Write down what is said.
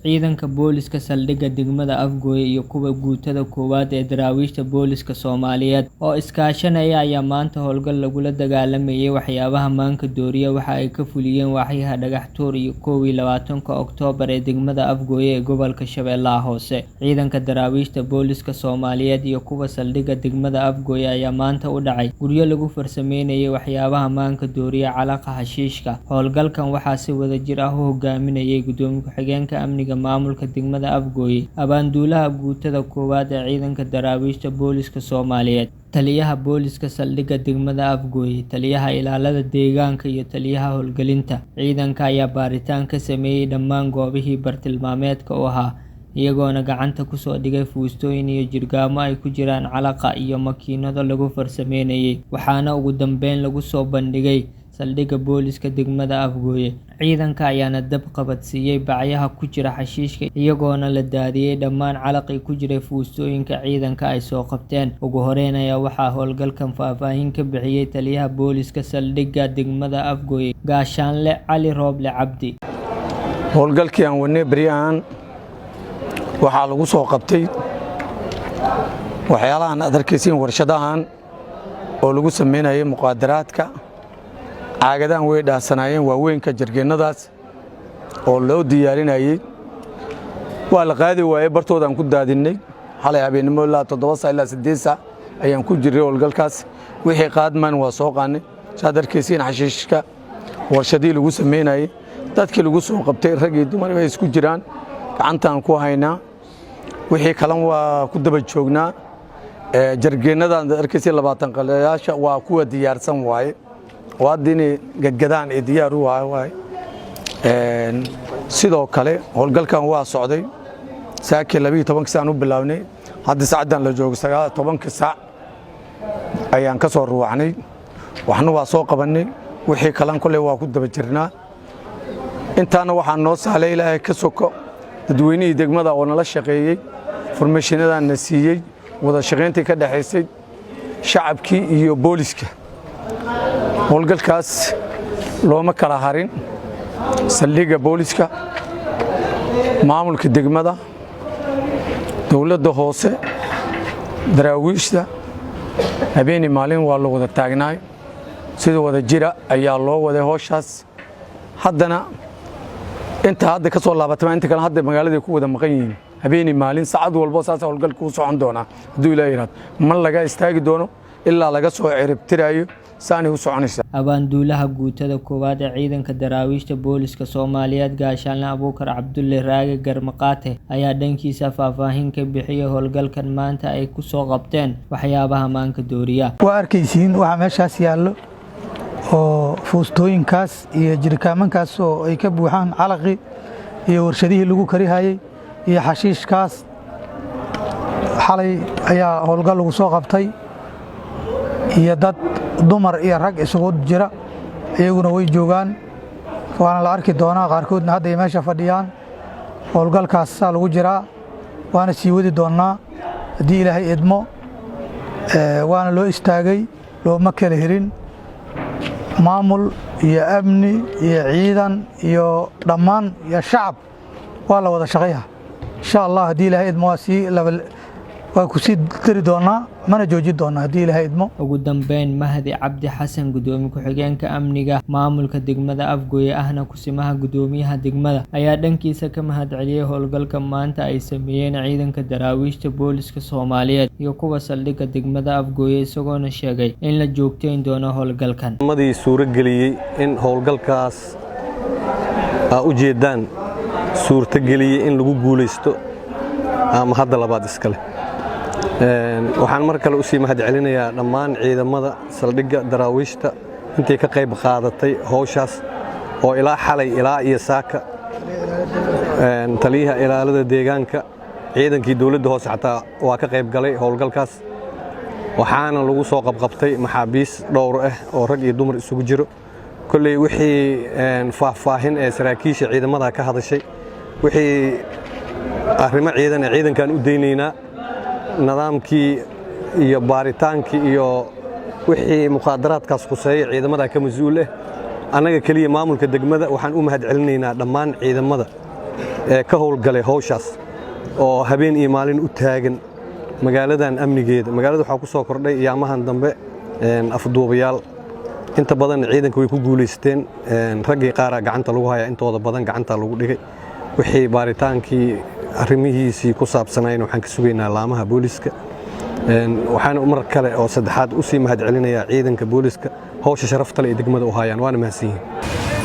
Ciidanka Booliska Saldhigga Degmada Afgoye iyo kuwa Guutada Koowaad ee Daraawiishta Booliska Soomaaliyeed oo iskaashanaya ayaa maanta howlgal lagula dagaalamayay waxyaabaha maanka dooriya waxa ay ka fuliyeen Waaxyaha Dhagax Tuur iyo 21-ka Oktoobar ee degmada Afgoye ee gobolka Shabeellaha Hoose. Ciidanka Daraawiishta Booliska Soomaaliyeed iyo kuwa Saldhigga Degmada Afgoye ayaa maanta u dhacay guryo lagu farsameynayay waxyaabaha maanka dooriya calaqa xashiishka. Howlgalkan waxaa si wadajir ah u hogaaminayay Gudoomiye Ku-xigeenka Amniga Maamulka Degmada Afgoye, Abaanduulaha Guutada Koowaad ee Ciidanka Daraawiishta Booliska Soomaaliyeed, Taliyaha Booliska Saldhigga Degmada Afgoye, Taliyaha Ilaalada Deegaanka iyo Taliyaha Howlgelinta. Ciidanka ayaa baaritaan ka sameeyay dhammaan goobihii bartilmaameedka u ahaa, iyagoona gacanta ku soo dhigay fuustooyin iyo jirgaamo ay ku jiraan calaqa iyo makiinado lagu farsameynayay, waxaana ugu dambeyn lagu soo bandhigay Saldhigga Booliska Degmada Afgoye. Ciidanka ayaana dab qabadsiiyay bacyaha ku jira xashiishka iyagoona la daadiyay dhammaan calaqii ku jiray fuustooyinka ciidanka ay soo qabteen. Ugu horeyn ayaa waxaa howlgalkan faahfaahin ka bixiyay Taliyaha Booliska Saldhigga Degmada Afgoye, Gaashaanle Cali Rooble Cabdi. Howlgalkii aan wadnay beryahan waxaa lagu soo qabtay waxyaalahan aad arkaysiin, warshadahan oo lagu samaynayay muqaadaraadka. Caagadahan way dhaasanaayeen waaweynka, jargeennadaas oo loo diyaarinayey waa la qaadi waayey, bartoodaan ku daadinnay. Xalay habeennimo ilaa 7 saac ilaa 8 saac ayaan ku jirray howlgalkaas. Wixii qaadmaan waa soo qaannay. Saad arkaysiin, xashiishka warshadihii lagu samaynayey, dadkii lagu soo qabtay, rag iyo dumar bay isku jiraan, gacantaan ku haynaa. Wixii kalan waa ku daba joognaa. Jargeennadan arkaysa, 20 qalayaasha, waa kuwa diyaarsan waaye oo hadda inay gadgadaan ee diyaar u waaye. Sidoo kale howlgalkan waa socday saakii 12-ka saan u bilaabnay. Hadda saacaddan la joogo 19-ka saac ayaan ka soo ruwacnay. Waxna waa soo qabannay, wixii kalan koley waa ku daba jirnaa. Intaana waxaa noo sahlay Ilaahay ka soko dadweynihii degmada oo nala shaqeeyey, information-adan na siiyey, wada shaqayntii ka dhexaysay shacabkii iyo booliska. Howlgalkaas looma kala harin saldhigga booliska, maamulka degmada, dowladda hoose, daraawiishta. Habeeni maalin waa la wada taagnaay, sida wada jira ayaa loo waday howshaas. Haddana inta hadda ka soo laabatay, inta kale hadda magaaladay ku wada maqan yihiin. Habeeni maalin, saacad walbo saasa howlgalka u socon doonaa hadduu Ilaah yidhahdo. Ma laga istaagi doono ilaa laga soo ciribtiraayo. Saanay u soconaysaa. Abaanduulaha Guutada Koowaad ee Ciidanka Daraawiishta Booliska Soomaaliyeed, Gaashaanle Abuukar Cabdulle Raage Garmaqaate, ayaa dhankiisa faahfaahin ka bixiyay howlgalkan maanta ay ku soo qabteen waxyaabaha maanka dooriya. Waa arkaysiin waxaa meeshaas yaallo oo fuustooyinkaas iyo jirkaamankaas oo ay ka buuxaan calaqii iyo warshadihii lagu karihayey iyo xashiishkaas. Xalay ayaa howlgal lagu soo qabtay iyo dad dumar iyo rag isugu jira, iyaguna way joogaan, waana la arki doonaa. Qaarkoodna hadda ay meesha fadhiyaan. Howlgalkaasaa lagu jiraa, waana sii wadi doonnaa haddii Ilaahay idmo. Waana loo istaagay, looma kala helin. Maamul iyo amni iyo ciidan iyo dhammaan iyo shacab waa la wada shaqayha. Insha Allah, haddii Ilaahay idmo, waa ku sii dari doonnaa, mana joojin doonnaa haddii Ilaahay idmo. Ugu dambeyn, Mahdi Cabdi Xasan, Gudoomiye Ku-xigeenka Amniga Maamulka Degmada Afgoye ahna kusimaha Gudoomiyaha degmada, ayaa dhankiisa ka mahadceliyay howlgalka maanta ay sameeyeen ciidanka Daraawiishta Booliska Soomaaliyeed iyo kuwa saldhigga degmada Afgoye, isagoona sheegay in la joogteyn doono howlgalkan. Madii suurageliyey in howlgalkaas aa u jeeddaan suurtageliyey in lagu guulaysto ama hadda labaad iskale. Waxaan mar kale usii mahad celinayaa dhammaan ciidamada saldhigga daraawiishta intii ka qayb qaadatay howshaas oo ilaa xalay ilaa iyo saaka, taliyaha ilaalada deegaanka, ciidankii dowladda hoose xataa waa ka qayb galay howlgalkaas. Waxaana lagu soo qabqabtay maxaabiis dhowr ah oo rag iyo dumar isugu jiro. Kolley wixii faahfaahin ee saraakiisha ciidamada ka hadashay, wixii arrimo ciidan ee ciidankaan u daynaynaa. Nidaamkii iyo baaritaankii iyo wixii mukhaadaraadkaas khuseeya ciidamada ka mas-uul ah. Annaga keliya maamulka degmada waxaan u mahad celinaynaa dhammaan ciidamada. ee ka howlgalay howshaas oo habeen iyo maalin u taagan magaaladan amnigeeda. Magaalada waxaa ku soo kordhay yaamahan dambe afduubayaal inta badan. Ciidanka way ku guulaysteen, raggii qaaraa gacanta lagu hayaa, intooda badan gacanta lagu dhigay. Wixii baaritaankii arrimihiisii ku saabsanayna waxaan ka sugaynaa laamaha booliska. Waxaana mar kale oo saddexaad u sii mahad celinayaa ciidanka booliska howsha sharafta leh ee degmada u hayaan, waana mahadsan yihiin.